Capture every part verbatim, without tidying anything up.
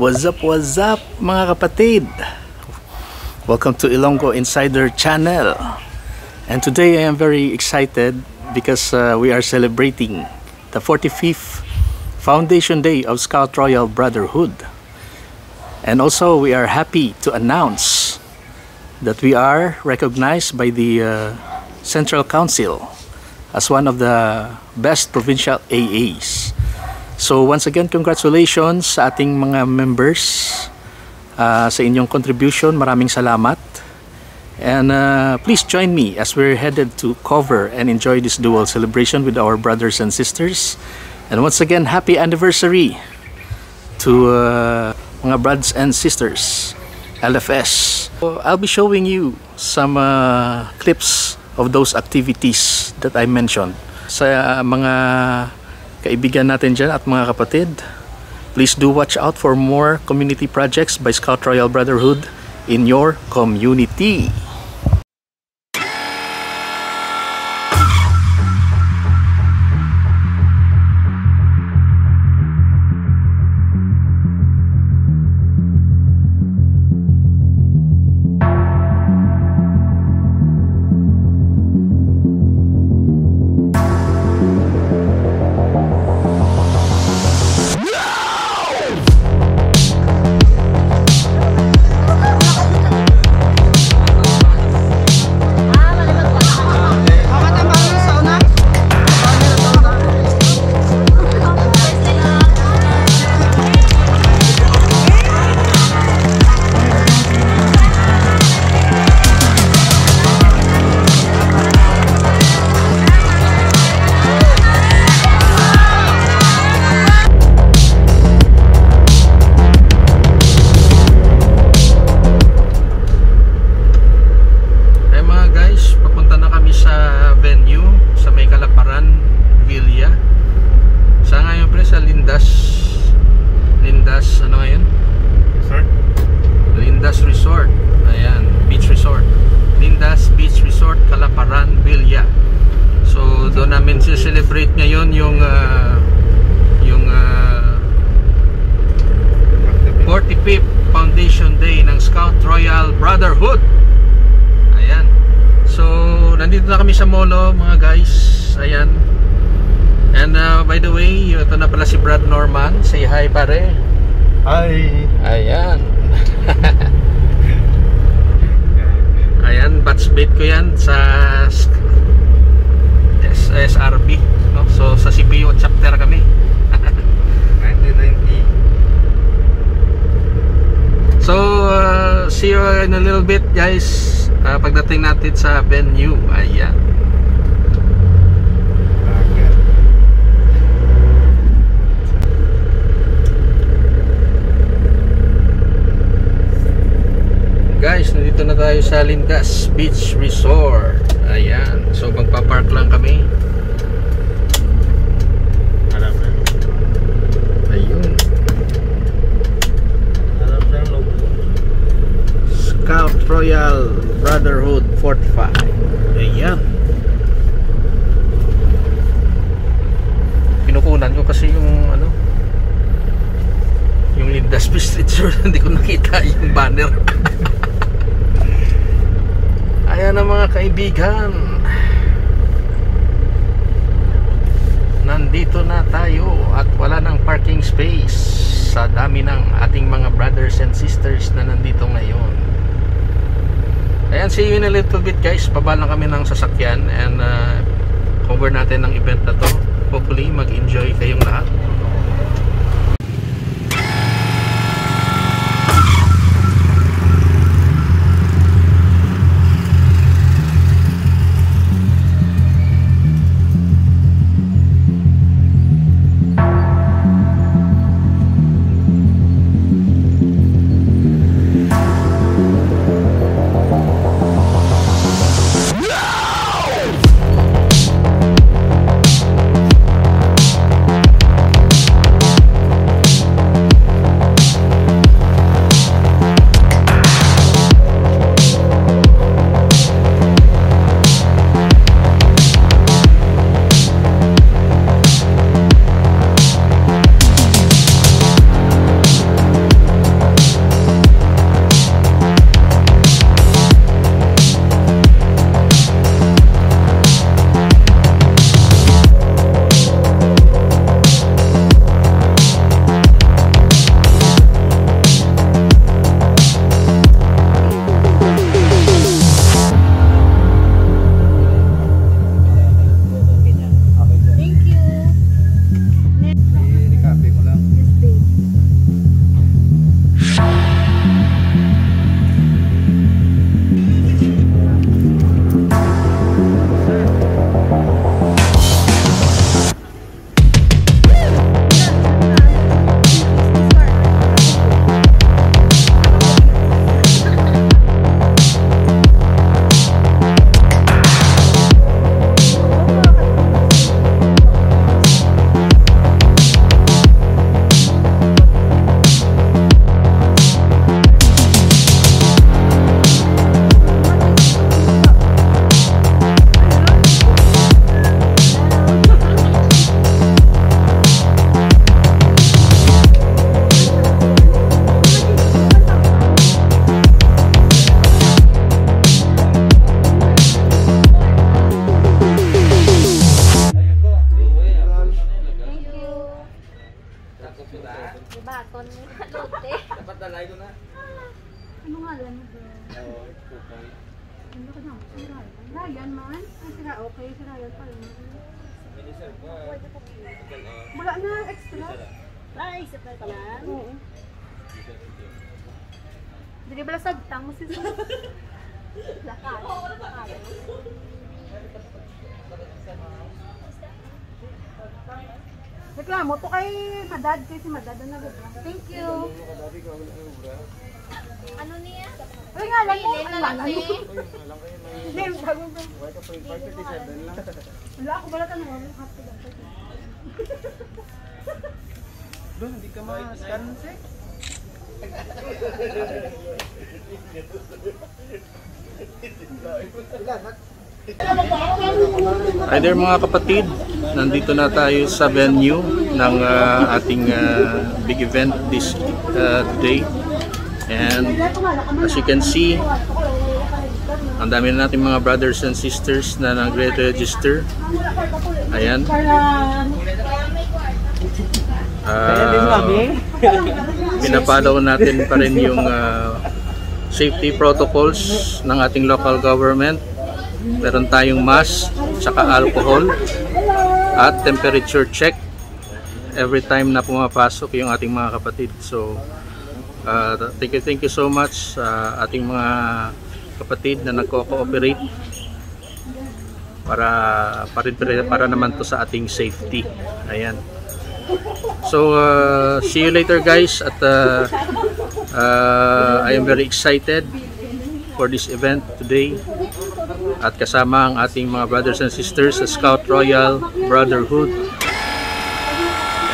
What's up, what's up, mga kapatid? Welcome to Ilonggo Insider Channel. And today I am very excited because, uh, we are celebrating the forty-fifth Foundation Day of Scout Royal Brotherhood. And also, we are happy to announce that we are recognized by the, uh, Central Council as one of the best provincial A As. So, once again, congratulations sa ating mga members, uh, sa inyong contribution. Maraming salamat. And, uh, please join me as we're headed to cover and enjoy this dual celebration with our brothers and sisters. And once again, happy anniversary to, uh, mga brothers and sisters, L F S. So, I'll be showing you some, uh, clips of those activities that I mentioned. Sa mga kaibigan natin dyan at mga kapatid, please do watch out for more community projects by Scout Royal Brotherhood in your community. Ay, mga guys, papunta na kami sa venue sa may Kalaparan Villa. Sa ngayon, pre, sa Lindas. Lindas, ano ngayon? Resort? Lindas Resort. Ayan, beach resort. Lindas Beach Resort, Kalaparan Villa. So, doon namin si-celebrate ngayon yung, ah, yung, ah, forty-fifth Foundation Day ng Scout Royal Brotherhood. Ayan. So, nandito na kami sa Molo, mga guys. Ayan. And, uh, by the way, ito na pala si Brad Norman. Say hi, pare. Hi. Ayan. Ayan, batch mate ko yan sa s-, S R B, no? So, sa C P U chapter kami. Nineteen ninety. So, uh, see you in a little bit, guys. Uh, pagdating natin sa venue, ayan. Guys, nandito na tayo sa Lindas Beach Resort. Ayan. So, magpa-park lang kami. Harap na. Ayun. Harap na ang logo. Scout Royal Brotherhood forty-five. Ayan. Pinukunan ko kasi yung, ano, yung Lindas Beach Resort. Hindi ko nakita yung banner. Ayan na, mga kaibigan. Nandito na tayo at wala nang parking space sa dami ng ating mga brothers and sisters na nandito ngayon. Ayan, see you in a little bit, guys. Baba lang kami ng sasakyan and, uh, cover natin ang event na to. Hopefully, mag-enjoy kayong lahat. Dapat lalay ko na. Ano nga lang, bro? Oo, okay. Ano ka na? Si Ryan. Ryan man? Ay, si Ryan. Okay, si Ryan pala. Wala na, extra. Ay, isa pa pala. Oo. Dili bala sagtang mo si Lakay. Reklamo to kay Madad, kay si Madad ang nag-obra. Thank you. Ano niya? Ay, ngalan mo. Ay, ngalan mo. Name, bagong. Wala ako bala ka na. Doon, hindi ka ma-scan, sir. Hi there, mga kapatid, nandito na tayo sa venue ng ah, ating ah, big event this ah, day. And as you can see, ang dami na nating mga brothers and sisters na nagre-register. Ayan. Ah, pinapalaw natin pa rin yung ah, safety protocols ng ating local government. Meron tayong mask, saka alcohol, at temperature check every time na pumapasok yung ating mga kapatid. So, ah, thank you, thank you so much sa ating mga kapatid na nagko-cooperate para para, para naman to sa ating safety. Ayan. So, uh, see you later, guys, at uh, uh, I am very excited for this event today. At kasama ang ating mga brothers and sisters sa Scout Royal Brotherhood,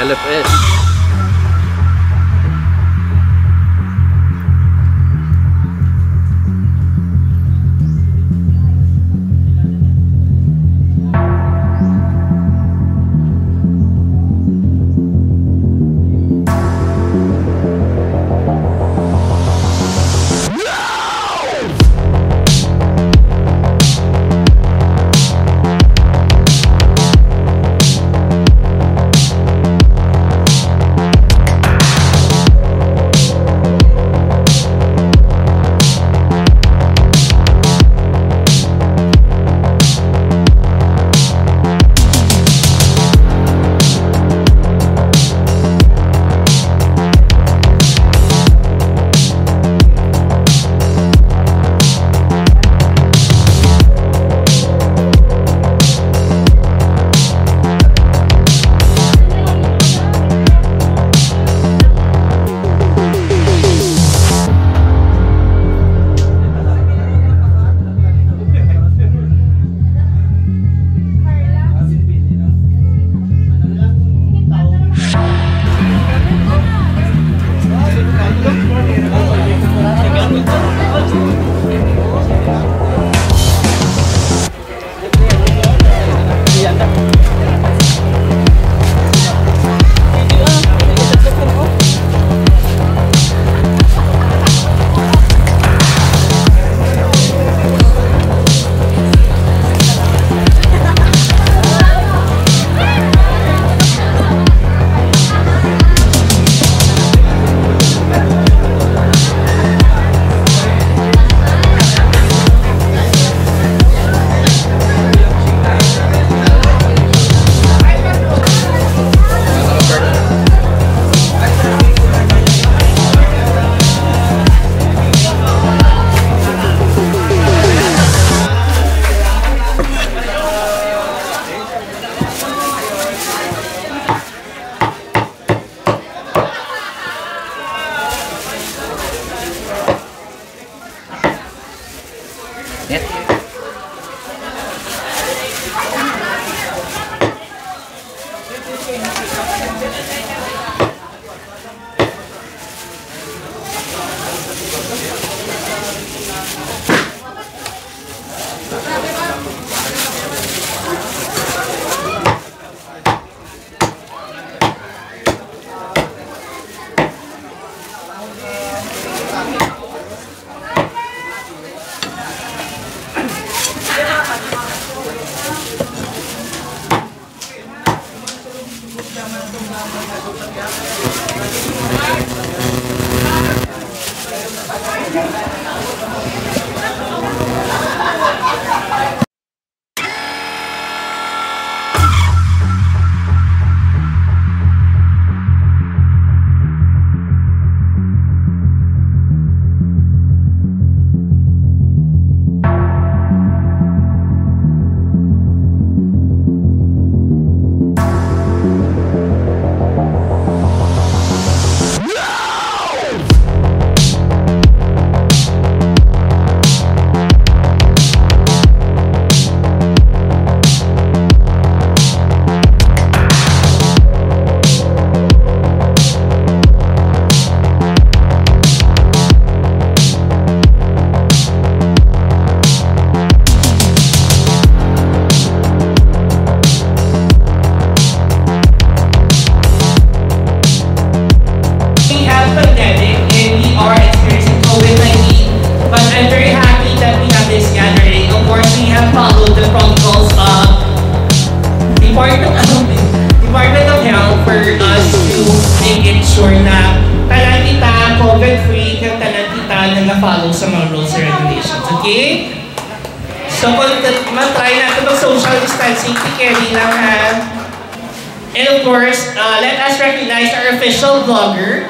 L F S. We have pandemic and we are experiencing COVID nineteen, but I'm very happy that we have this gathering. Of course, we have followed the protocols of Department of, Department of Health for us to make it sure na tanan kita COVID-free, kag tanan kita nag-follow sa mga rules and regulations. Okay? So, kung t-, matry natin mag-social distancing, carry lang, ha? And of course, uh, let us recognize our official vlogger,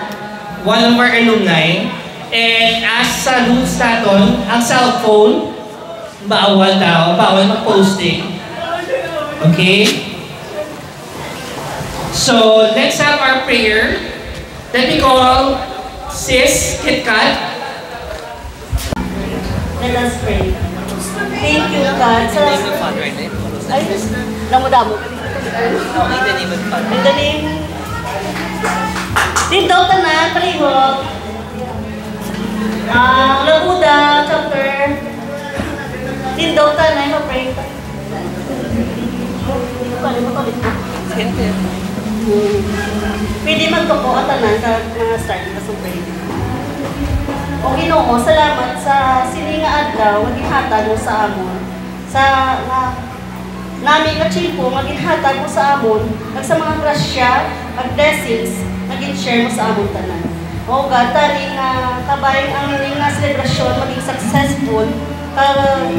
one of our alumni. And as sa rules naton, ang cellphone, bawal daw, bawal mag-posting. Okay? So, let's have our prayer. Let me call Sis Kitkat. Let us pray. Thank you, God. Sa... Ay, damo-damo. In the name of the Father. In the name. Tindog tanan, palihog. Ang Labuda, chapter. Tindog tanan, pa-pray. Pwede magtuko ang tanan sa mga start na sa pray. O Ginoo, salamat sa sini nga adlaw nga ginhatag mo sa amon, sa nga nami nga tiyempo nga ginhatag mo sa amon, kag sa mga grasya kag blessings nga gin-share mo sa amon tanan. O God, tani nga kabay ang ini nga selebrasyon maging successful, kag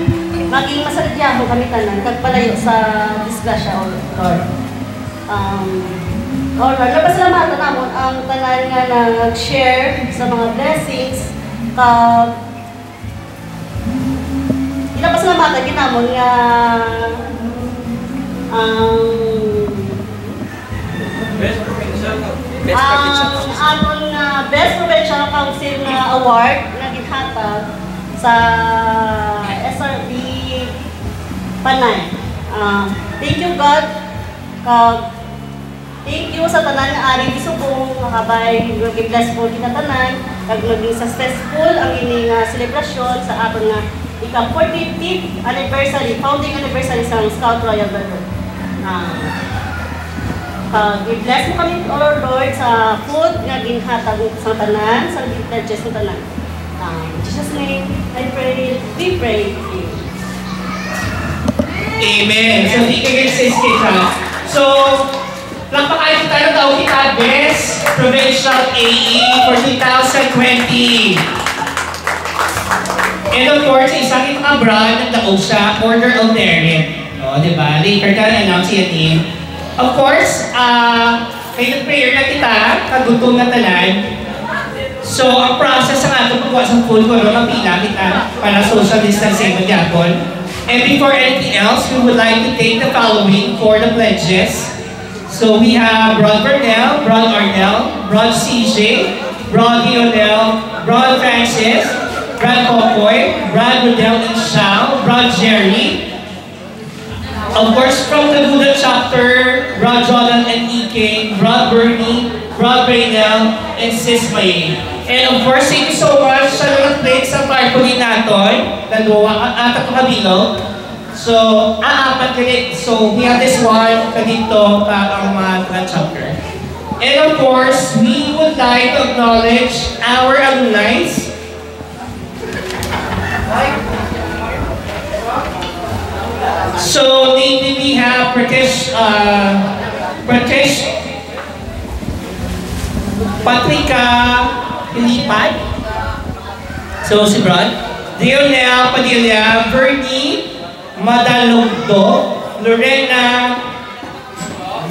maging masaligyahan kami tanan, kag palayo sa disgrasya, O Lord. Um, O Lord, napasalamatan namon ang tanan nga nag-share sa mga blessings, kag ginapasalamatan gid namon nga ang Best provincial. Best provincial. Ang aton nga Best Provincial Council nga award nga ginhatag sa S R B Panay. Ah, thank you, God. Kag thank you sa tanan nga ari ni subong, nga kabay, maging blessful kita tanan, kag maging successful ang ini nga selebrasyon sa aton nga ika forty-fifth anniversary, founding anniversary sa Scout Royal Brotherhood. Ah, kag i-bless mo kami, O Lord, sa food nga ginhatag mo sa tanan, sa pledges mo tanan. Ah, in Jesus' name, I pray, we pray. Amen. So, di ka, sis, kita. So, Palakpakan kita, natawo kita, Best Provincial A E for two thousand twenty. And of course, isa kita ka brand, nagdaog siya, Order of Merit. O, di ba? Later ka na-announce yan eh. Of course, ah, kay nag-prayer na kita, kagutom na tanan. So, ang process sa ato pagkuha sa food, kung ano, mapila kita para social distancing, magyapon. And before anything else, we would like to thank the following for the pledges. So we have Brad Bernal, Brad Arnel, Brad C J, Brad Lionel, Brad Francis, Brad Kokoy, Brad Rodel and Shao, Brad Jerry. Of course, from the Buda chapter, Brad Jonathan and E K, Brad Bernie, Brad Raynel, and Sis May. And of course, thank you so much sa mga plate sa tarpaulin naton. Dalawa, at ang kabilog. So, ah, apat gani. So, we have this one, kadito, pa ang mga taga-chapter. And of course, we would like to acknowledge our alumni. So, namely, we have Pratish, uh, Pratish Patrica Lipad. So, si Brad. Dionel Padilla, Bernie Madalugdo, Lorena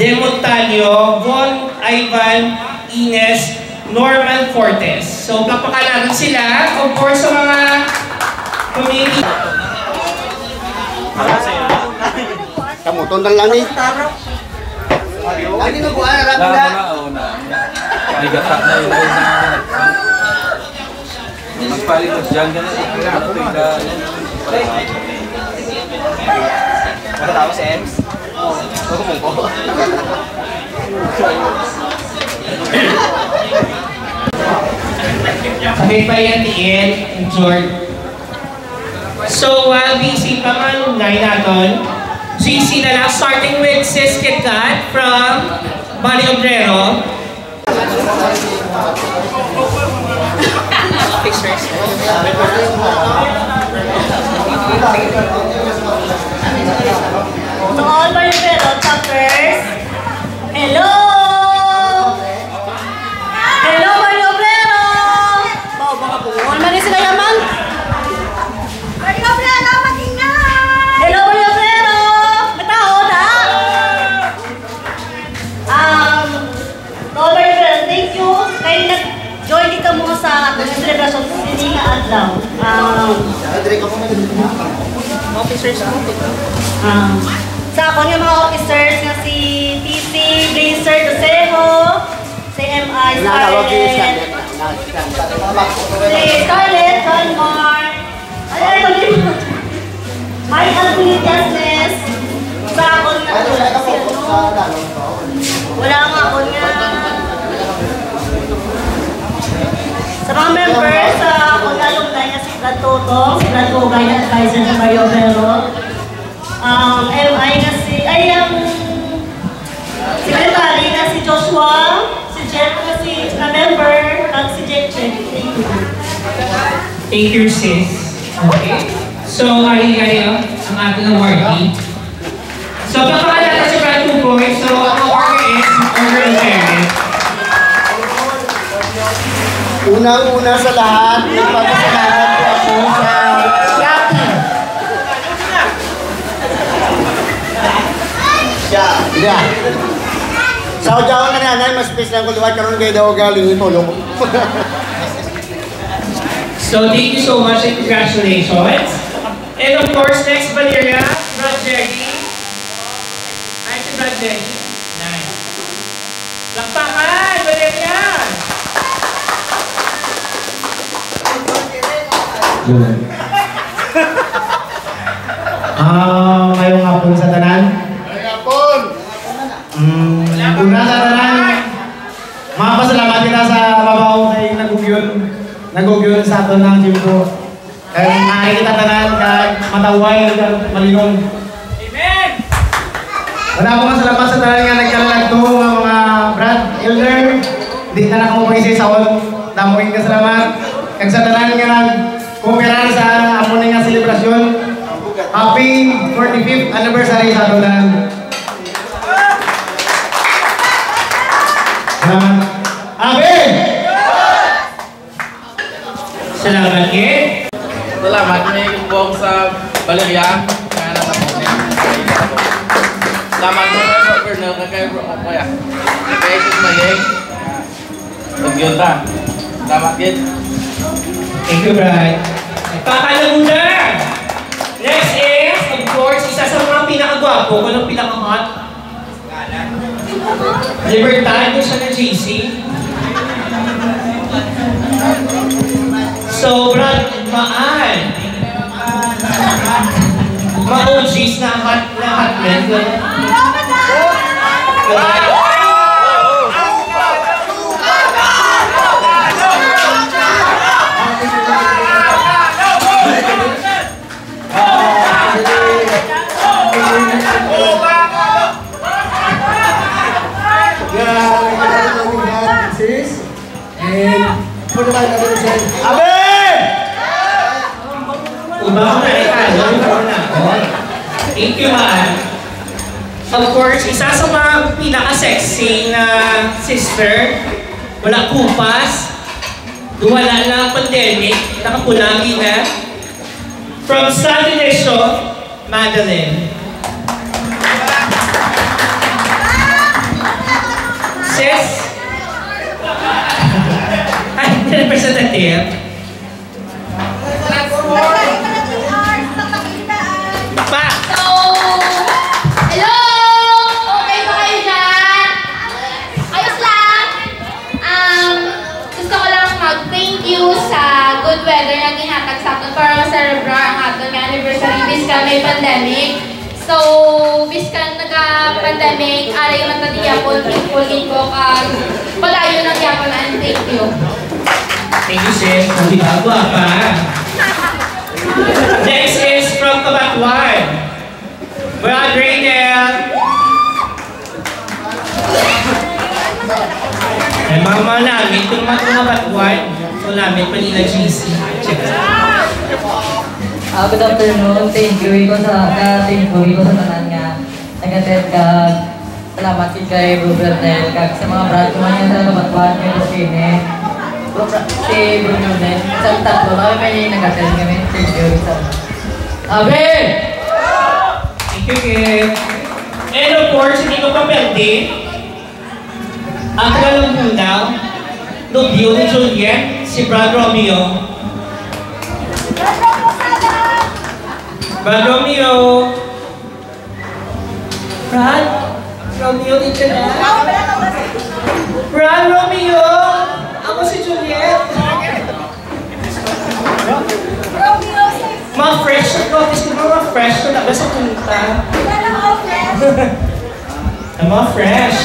Demontalio, Von Ivan Ines, Norman Fortes. So, palakpakan natin sila. Of course, sa mga community. Kamuton na lang eh. Lagi na buwan, harap na. May gata na yun. Magpalimos dyan, ganun. Ano to yung ka-, ano? Ano tawag si Ems? Oo, po. Sabay pa yan ni Ian, George. So, while busy pa mga alumni naton, sisi na lang, starting with Sis Kit Kat from Barrio Obrero. Pictures. To all my fellow chapters, hello! Hello, Barrio Obrero! Ba, mga buwan man ni sila yaman. Barrio Obrero, matingnan! Hello, Barrio Obrero! Mataod, ha? Um, Robert, thank you. Kay nag-join di kamo sa aton nga selebrasyon sini nga adlaw. Um, Officers mo. Um, sa akon nga mga officers nga si T C Blazer Dosejo, si M I Scarlett, si Scarlett Calmar, ay, ay, ay, ay, Anthony Diaznes, sa akon nga, si ano, wala nga akon nga, sa mga members, sa akon nga alumni nga si Brad Toto, si Brad Bugay, advisor sa Barrio Obrero. Um, M I nga si, ay, ang secretary nga si Joshua, si Jeff nga si, nga member, kag si Jeff Jeff. Thank you. Thank you, sis. Okay. So, ari, ari, oh, ang ating awardee. So, palakpakan natin si Brad Tuboy. So, ang award is Order of Merit. Unang-una sa lahat, nagpapasalamat po ako sa Shopee. Siya. Yeah. Sa ujaw na nanay, mas pis lang ko luwag karon kay daw galing yung tulo ko. So, thank you so much and congratulations. And of course, next, Valeria, Brad Jerry. Ay, si Brad Jerry. Nice. Lakpakan, Valeria! Good. Ah, mayong hapon sa tanan. Mayong hapon. Mm, una sa tanan, mapasalamat kita sa mabaw kay nagugyon, nagugyon sa aton ang tiempo. Kay maayo kita tanan kag mataway kag malinong. Amen. Wala ko masalamat sa tanan nga nagkalalagto nga mga brad, elder. Di na nako pag-isaysaon. Damo nga salamat. Kag sa tanan nga nagkooperar sa amo ni nga selebrasyon. Happy forty-fifth anniversary sa aton tanan. Salamat. Amen! Salamat, Gid. Salamat, may buong sa Valeria. Salamat mo, Colonel, kay Bro, o kaya. Kay Jesus Mayeng. Huwag yun ta. Salamat, Gid. Thank you, Brad. Pakalabuda! Next is, of course, isa sa mga pinakagwapo, kung ang pinaka-hot. Libertad ko siya ng J C. So, Brad, maan. Ma-O Gs na hot, na hot men, no? Sis, and for the light of the Amen! Iba ko na rin tayo, iba ko na ako. Thank you, man. Of course, isa sa mga pinaka-sexy na sister. Wala kupas. Wala na ang pandemic. Nakapulagi na. From San Dionisio, Madeline. Sis? Ay, representative. Pa! So, hello! Okay ba kayo dyan? Ayos lang! Um, gusto ko lang mag-thank you sa good weather nga ginhatag sa aton para ma-celebrar ang aton nga anniversary, biskan may pandemic. So, biskan naga-pandemic, aray man ta gihapon, thankful gid ko kag padayon lang gihapon, and thank you. Thank you, sis. Ang gitagwa pa. Next is from Cabatuan. Brad Raynel. Ay, mga, mga namit, yung mga, mga batuan. So, namit pa nila G C. Check. Ah, good afternoon. Thank you ko sa, ah, thank you ko sa tanan nga nag-attend ka. Salamat gid kay Bro Bernel kag sa mga brad ko man sa Cabatuan, kay Bro Kenneth. Bro Fra-, si Bro Junel. Sa tatlo, kami may nag-attend kami. Thank you sa Abe! Thank you, Kim. And of course, hindi ko papelde ang taga Laguna, nobyo ni Juliet, si Brad Romeo. Brad Romeo! Brad? Romeo, dito na. Brad Romeo! Ako si Juliet. Mga fresh na to. Gusto mo mga fresh na ba sa punta? Ang mga fresh.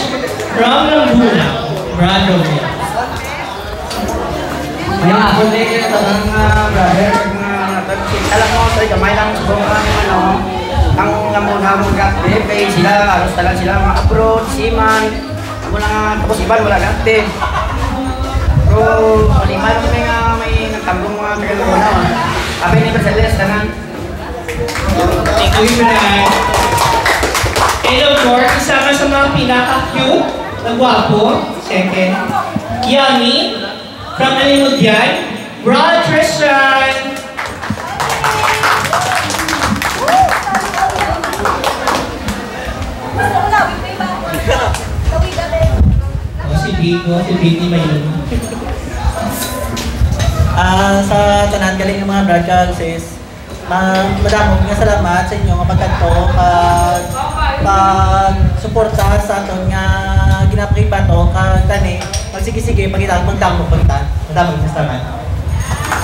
From Laguna. Brad Romeo. May mga ako din yung tanang, ah, brother, mga alam mo, sa gamay lang po ang, ano, ang namuna mong gati, kay sila, halos tanan sila, mga abroad, seaman, amo na nga, tapos iban, wala gati. Pero, maliban mo nga may nagtambong mga taga-Laguna, ah. Happy anniversary sa tanan. Thank you, Brad. And of course, isa ka sa mga pinaka-cute na gwapo. Second. Yummy. From Alimodian. Brad Tristan. Oh, si Vigo, si Vicky Mayuma. Ah, sa tanan galing ng mga brad kag sis, Ma-, madamo nga salamat sa inyo nga pagkadto, pag, pagsuporta sa aton nga ginapakibato, kag tani, magsige-sige, pagkita, magdamo, pagkita. Madamo nga salamat.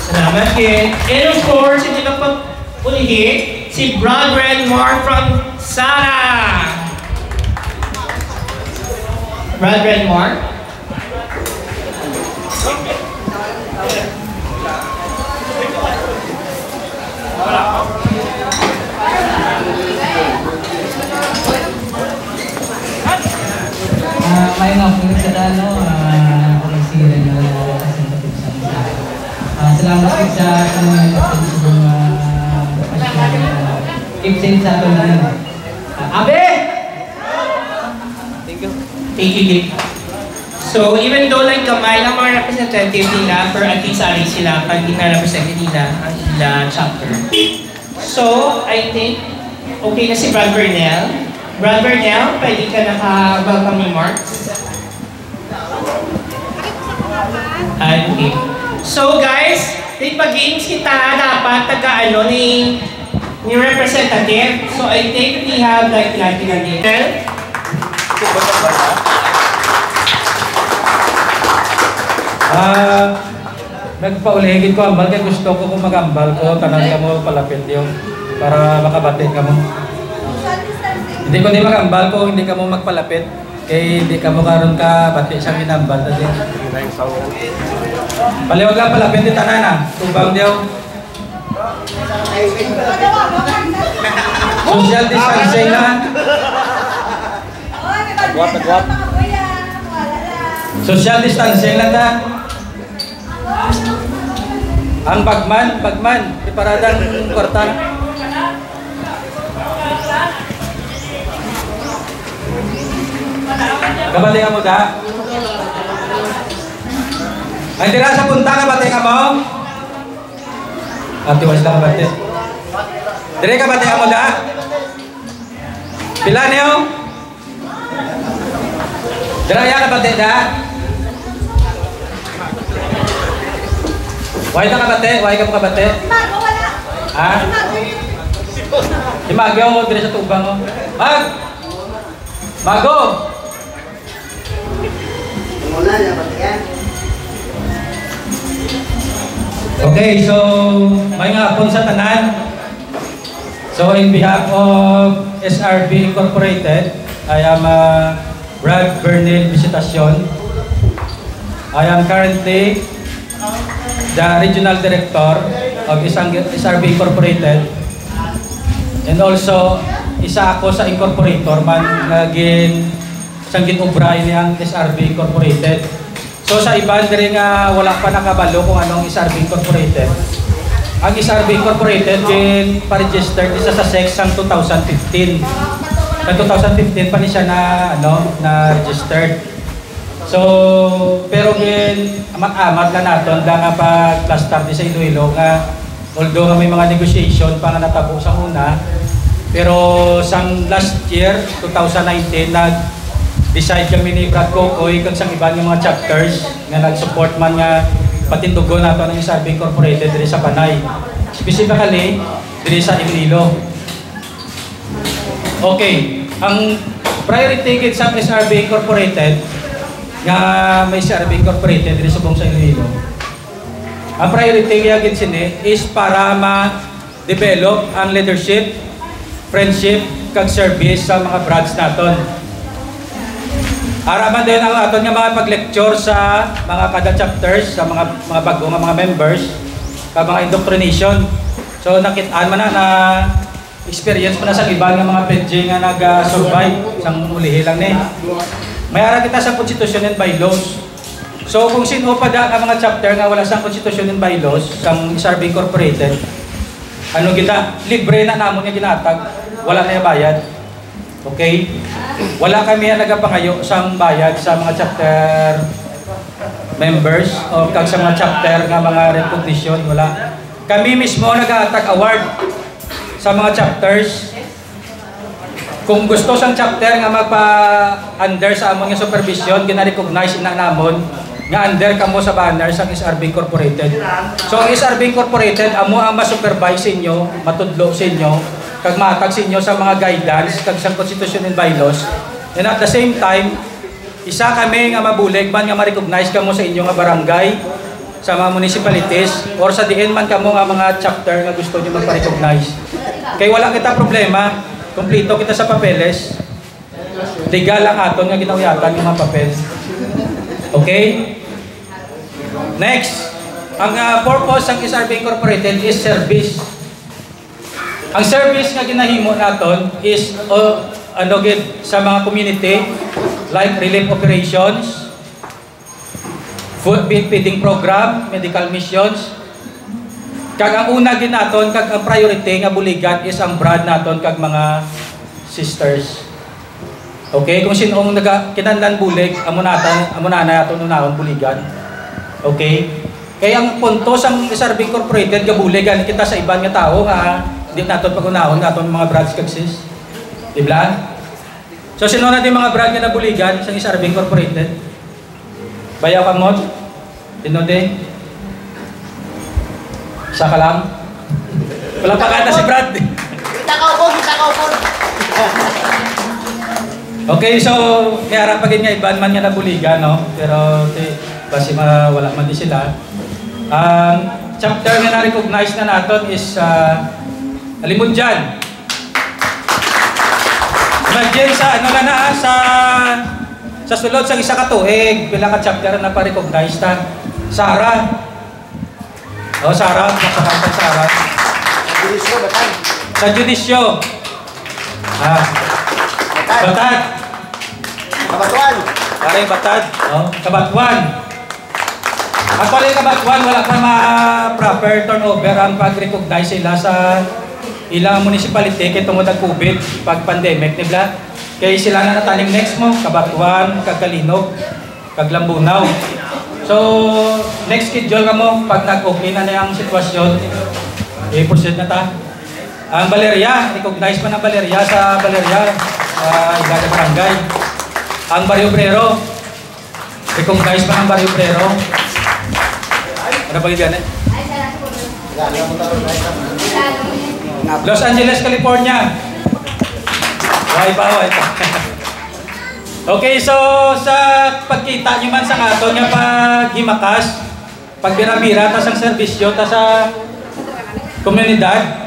Salamat, Ken. And of course, hindi magpag-ulihi, si Brad Renmar from Sara. Brad Renmar? Ah, may nga po sa dano, ah, kung sila na wala sa mga. Ah, salamat po sa, sa mga, ah, keep safe sa aton na. Ah, Abe! Thank you. Thank you, Dick. So, even though, like, gamay lang mga representative nila, pero at least ari sila pag gina-represent nila ang ila chapter. So, I think, okay na si Brad Bernel. Brad Bernel, pwede ka naka-welcome remarks. Ay, okay. So, guys, may pag-games kita, dapat taga ano ni, ni representative. So, I think we have, like, like, like, Ah, nagpauli gid ko hambal kay gusto ko kung mag-ambal ko, tanan kamo palapit yo para makabati kamo. Hindi ko di mag-ambal kung hindi kamo magpalapit. Kay di kamo karon ka bati sang ginambal ta din. Paliwag lang pala, pwede tanan na. Tubang diyo. Social distancing na. Agwat, agwat. Social distancing na ta. Ang bagman, bagman, preparadang kwarta. Kabali mo da? Ang dira sa punta, kabati kamo? Ate, wala sila kabati. Dire, kabati kamo da? Pila niyo? Dira, ya, kabati da? Why na kabati? Why ka mo kabati? Ha? Di Mago, dire sa tubang, oh. Mag! Mago! Muna niya, pati yan. Okay, so, may nga hapon sa tanan. So, in behalf of S R B Incorporated, I am, uh, Brad Bernil Visitacion. I am currently the Regional Director of Isang-, S R B Incorporated. And also, isa ako sa incorporator man nga gin-, sang gin-obra ini ang S R B Incorporated. So, sa iban diri nga wala pa nakabalo kung ano ang S R B Incorporated, ang S R B Incorporated gin-pa-register isa sa SEC sang two thousand fifteen. Sa two thousand fifteen pa ni siya na, ano, na registered. So, pero gin amat-amat lang naton da nga pag-plastar di sa Iloilo nga, although nga may mga negotiation pa nga natabo sa una, pero sang last year, two thousand nineteen, nag-decide kami ni Brad Kokoy kag sang iban nga mga chapters nga nag-support man nga patindugon nato ang S R B Incorporated diri sa Panay, specifically diri sa Iloilo. Okay, ang priority gid sa S R B Incorporated, nga may S R B Incorporated diri subong sa Iloilo, ang priority niya gid sini is para ma-develop ang leadership, friendship, kag service sa mga branch naton. Ara man din ang aton nga mga pag-lecture sa mga kada chapters, sa mga, mga bago nga mga members, kag mga indoctrination. So, nakit-an man na, na experience pa na sa iban nga mga P N G nga nag-survive sang ulihi lang ni. May ara kita sa constitution and bylaws. So, kung sin-o pa da nga mga chapter nga wala sang constitution and bylaws sang S R B Incorporated, ano kita, libre na namon nga ginatag, wala na bayad. Okay? Wala kami ang nagapangayo sang bayad sa mga chapter members o kag sa mga chapter nga mga recognition, wala. Kami mismo nagahatag award sa mga chapters. Kung gusto sang chapter nga magpa-under sa amon nga supervision, gina-recognize ina namon nga under kamo sa banner sang S R B Incorporated. So, ang S R B Incorporated, amo ang ma-supervise sa inyo, matudlo sa inyo, kag matag sa inyo sa mga guidance kag sa constitution and bylaws. And at the same time, isa kami nga mabulig man nga ma-recognize kamo sa inyo nga barangay, sa mga municipalities, or sa diin man kamo nga mga chapter nga gusto nyo magpa-recognize. Kay wala kita problema, kompleto kita sa papeles. Legal ang aton nga ginauyatan nga mga papel. Okay? Next, ang, ah, purpose sang S R B Incorporated is service. Ang service nga ginahimo naton is, o, ano gid, sa mga community, like relief operations, food, feeding program, medical missions. Kag ang una gid naton, kag ang priority nga buligan is ang brad naton kag mga sisters. Okay, kung sin-ong naga-, kinahanglan bulig, amo na ata, amo na na aton unahon buligan. Okay? Kay ang punto sang S R B Incorporated, gabuligan kita sa iban nga tawo nga di naton pag-unahon nga aton mga brothers kag sis. Di ba? So, sino na di mga brad nga nabuligan sang S R B Incorporated? Bayaw kamot? Tinote? Isa ka lang? Wala pa ka na si Brad. Kita ka upod, kita ka upod. Okay, so, may ara pa gid nga iban man nga nabuligan, no? Pero, ti-, basi ma-, wala man di sila. Ang chapter nga na-recognize na naton is, ah, Alimunjan. Imagine sa, ano na na, ah, sa, sa sulod sa isa ka tuig, pila ka chapter na pa-recognize ta? Sara. Oh, Sara, napakanta Sara. Judisyo, Batad. Sa judisyo. Ah. Batad. Batad. Kabatuan. Pare, Batad. Oh, Kabatuan. Actually, Kabatuan, wala pa ma-proper turnover ang pag-recognize sila sa ilang municipality kay tungod ang COVID, pag pandemic, di ba? Kay sila na nataning next mo, Kabatuan, Kagkalinog, kag Lambunao. So, next schedule kamo, pag nag-okay na na ang sitwasyon, i-proceed na ta. Ang Valeria, recognize man ang Valeria sa Valeria, ah, Ilada Barangay. Ang Barrio Obrero, recognize man ang Barrio Obrero. Ano ba yun yan eh? Los Angeles, California. Why pa, why pa? Okay, so sa pagkita nyo man sa aton nga paghimakas, pagbira-bira ta sang serbisyo ta sa komunidad,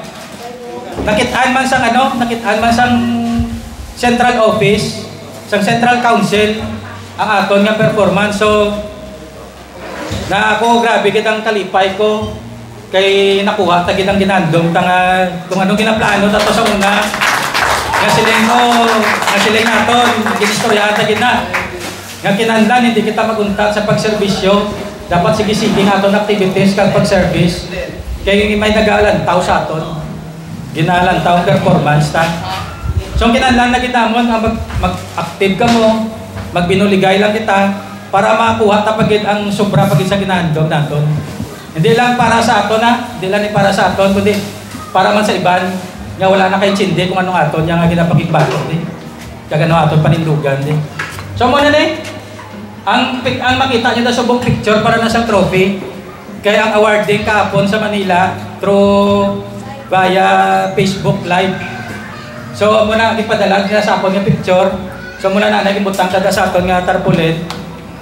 nakit-an man sang ano, nakit-an man sang central office, sang central council, ang aton nga performance. So, na ako, grabe gid ang kalipay ko kay nakuha ta gid ang ginandom ta nga kung ano ginaplano ta to sa una. Nga siling mo, nga siling naton, ginistoryahan ta gid na. Nga kinahanglan hindi kita maguntat sa pagserbisyo. Dapat sige-sige nga aton activities kag pag-service kay may nagalantaw sa aton. Ginalantaw ang performance ta. So, ang kinahanglan na gid namon ang mag, mag-active kamo, magbinuligay lang kita para makuha ta pa gid ang sobra pa gid sa ginahandom naton. Hindi lang para sa aton, ha, hindi lang ni para sa aton, kundi para man sa iban nga wala nakaintindi kung anong aton nga ginapakigbaton, di. Kag ano aton panindugan, di. So, muna ni, ang pic-, ang makita niyo na subong picture para na sa trophy. Kay ang awarding kahapon sa Manila through via Facebook Live. So, amo na, gipadala nila sa akon nga picture. So, amo na, na, gibutang ta sa aton nga tarpaulin.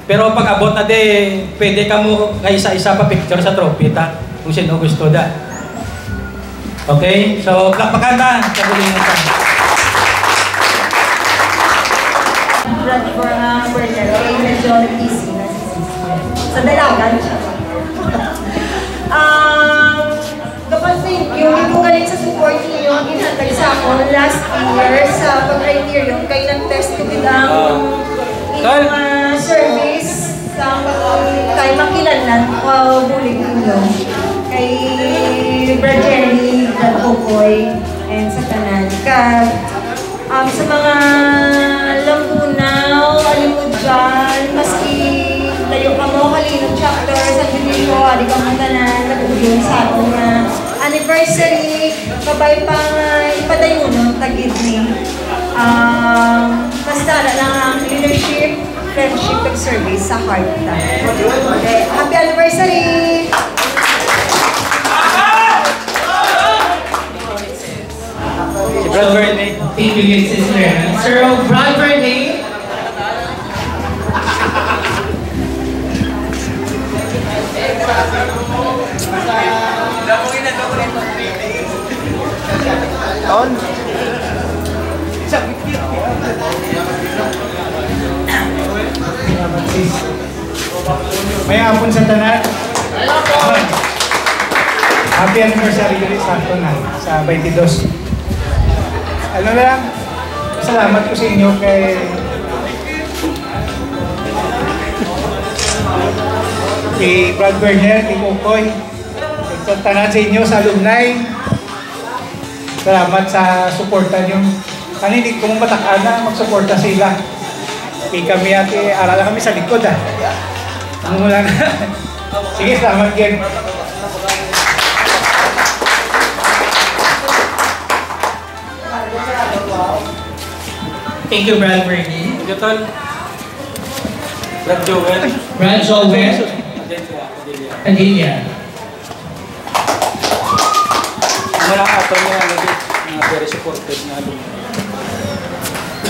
Pero pag abot na di, pwede kamo nga isa-isa pa picture sa trophy ta, kung sino gusto da. Okay? So, palakpakan ta. Sa galing ta. Brad, for, ah, for the, eh, medyo busy na si sister. Sa dalagan siya. Um, Kapag thank you, ito galing sa support ninyo ang ginhatag sa akon last year sa pag-criterium kay nag-test ko gid ang inyong, ah, service sa kay makilanlan ko bulig ninyo kay Brad Jerry, Brad Kokoy, and sa tanan. Kag, um, sa mga lambunaw, alimod dyan, maski layo kamo, Halino Chapter, San Benito, adi kamo tanan, nag-ugyon sa aton nga anniversary, kabay pa nga ipadayunon ta gid ni, um, basta na lang ang leadership, friendship, and service sa heart ta. Okay, happy anniversary! Si Brad Bernie. Thank you, Miss Sister. Sir Brad Bernie. On. May hapon sa tanan. Happy anniversary diri sa aton, ha, sa twenty-two. Ano na lang, salamat ko sa inyo kay, kay Brad Werner, kay Kokoy, kay tanan sa inyo, sa alumni. Salamat sa suporta niyo. Kani, di ko matak-an na magsuporta sila. Di kami, ate, ara lang kami sa likod, ah. Ano mo lang. Sige, salamat, Ken. Thank you, Brad Bernie. Thank you, Tol. Brad Joel. Brad Joel. Padilla. Padilla. Ang mga ato mo, ano, di, mga very supportive na alumni.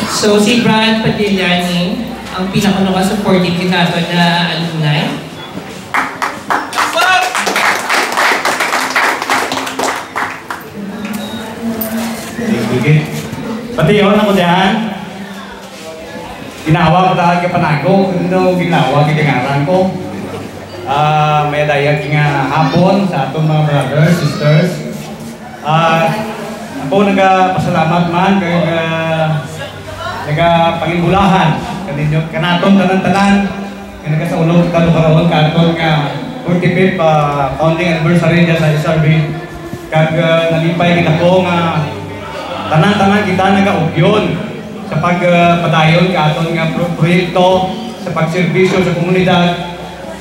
So, si Brad Padilla ni ang pinaka-supportive nato na alumni. Sige. Pati yun, ako dyan. Ginawa ko talaga panago, no, ginawa, gitingaran ko. Ah, may dayag nga hapon sa atong mga brothers, sisters. Ah, ako nagapasalamat man kay, ah, nagapangimbulahan kaninyo, kanaton tanan-tanan nga nagasaulog ta karon karon nga forty-fifth, ah, founding anniversary dyan sa S R B. Kag, ah, nalipay kita ko nga tanan-tanan kita nagaugyon sa pag, ah, padayon ka aton nga pro-, proyekto sa pagserbisyo sa komunidad.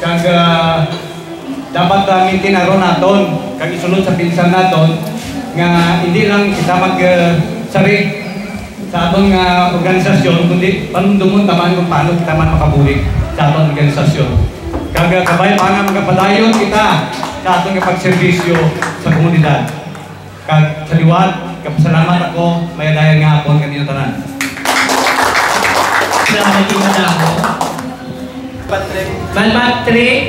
Kag, ah, dapat, ah, maintain-aron naton, kag isulod sa pinsan naton, nga hindi lang kita mag, ah, sari sa aton nga organisasyon, kundi panumdomon ta man kung paano kita man makabuhi sa aton organisasyon. Kag, ah, kabay pa nga magapadayon kita sa aton nga pagserbisyo sa komunidad. Kag sa liwat, kapasalamat ako, may dayan nga hapon kanyo tanan. Salamat, Tito Damo. Patrick. Man Patrick.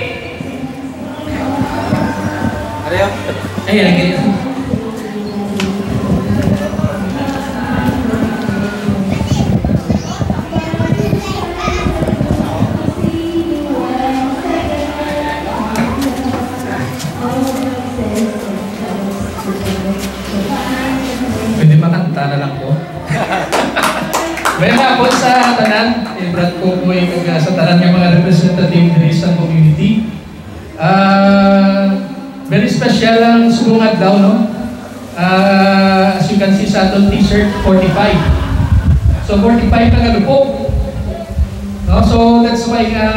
Ariyo. Ay, lagi. Pwede makanta na lang ko. May hapon sa tanan, eh, Brad Kokoy, kag, ah, sa tanan nga mga representative diri sa community. Ah, very special ang subong adlaw, no? Ah, as you can see sa aton t-shirt, forty-five. So, forty-five na galupok. No? So, that's why nga,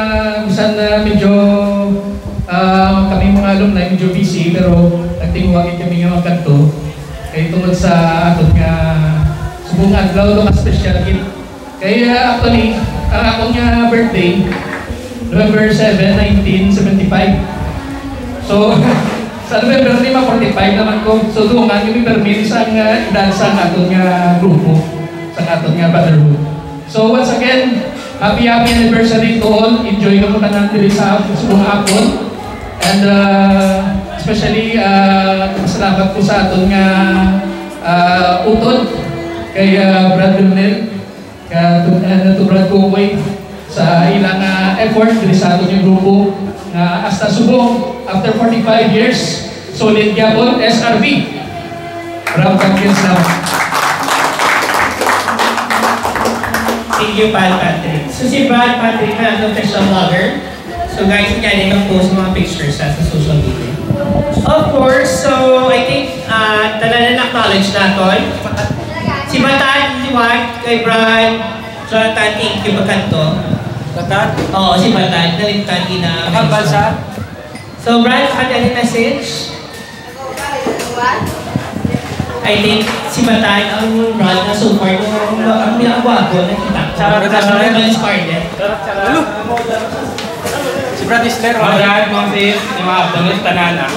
bisan na medyo, ah, kami mga alumni, medyo busy, pero nagtinguha gid kami nga magkadto. Kay tungod sa aton nga subong adlaw, no, nga special gid. Kay, ah, actually, ang akon nga birthday, November seven, nineteen seventy-five. So, sa November lima, forty-five naman ko. So, dungan kami permi sang, ah, edad sang aton nga grupo, sang aton nga brotherhood. So, once again, happy, happy anniversary to all. Enjoy kamo tanan diri sa subong hapon. And, ah, especially, ah, salamat ko sa aton nga, ah, utod kay, ah, Brad Lionel, ka, to, ah, to Brad Kukoy sa ilang, ah, effort diri sa aton nga grupo nga hasta subong after forty-five years, solid gyapon, S R B. Maraming salamat. Thank you, Pal Patrick. So, si Brad Patrick na ang official vlogger. So, guys, hindi niya nag-post mga pictures sa, sa social media. Of course, so, I think, ah, tanan na acknowledge naton. Si Batad, liwat, kay Brad, Jonathan, thank you, pagkanto. Batad? Oo, si Batad, nalimtan ina. Nakabal sa? So, Brad, ano yung message? I think si Batad ang brand na so far ang, ang pinakagwapo na kita. Charot, charot. Ang Scarlett. Charot, charot. Si Brad Isler, Mga oh. Brad, mga sis, yung mga abdones, tanan, ah.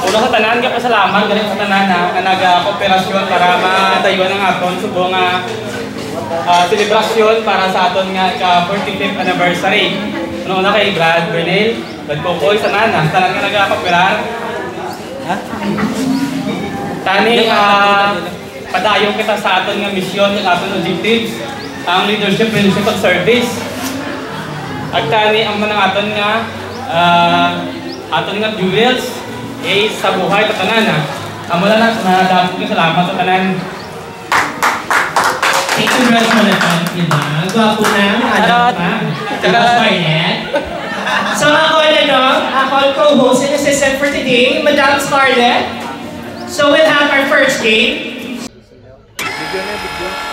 Una sa tanan, kapasalamat, galing sa tanan, ah, nga nagakooperasyon para madayuan ang aton subong nga, ah, selebrasyon para sa aton nga ika forty-fifth anniversary. Ano na kay Brad Bernal? Nagkukuy sa nana, sa tanan nga nagakapira. Ha? Tani, ah, padayon kita sa aton nga misyon, sa aton objectives, ang leadership, leadership of service. At tani, ang mga aton nga, ah, aton nga jewels, eh, sa buhay, sa tanan, ah. Amo na, na, nadakog nga salamat sa tanan. Thank you, Brad Jonathan, di ba? Gwapo na, ang anak Charot. pa. Di ba, Charot. Scarlett? So, ako, ano, ako ang co-host and assistant for today, Madam Scarlett. So, we'll have our first game. Video na, video.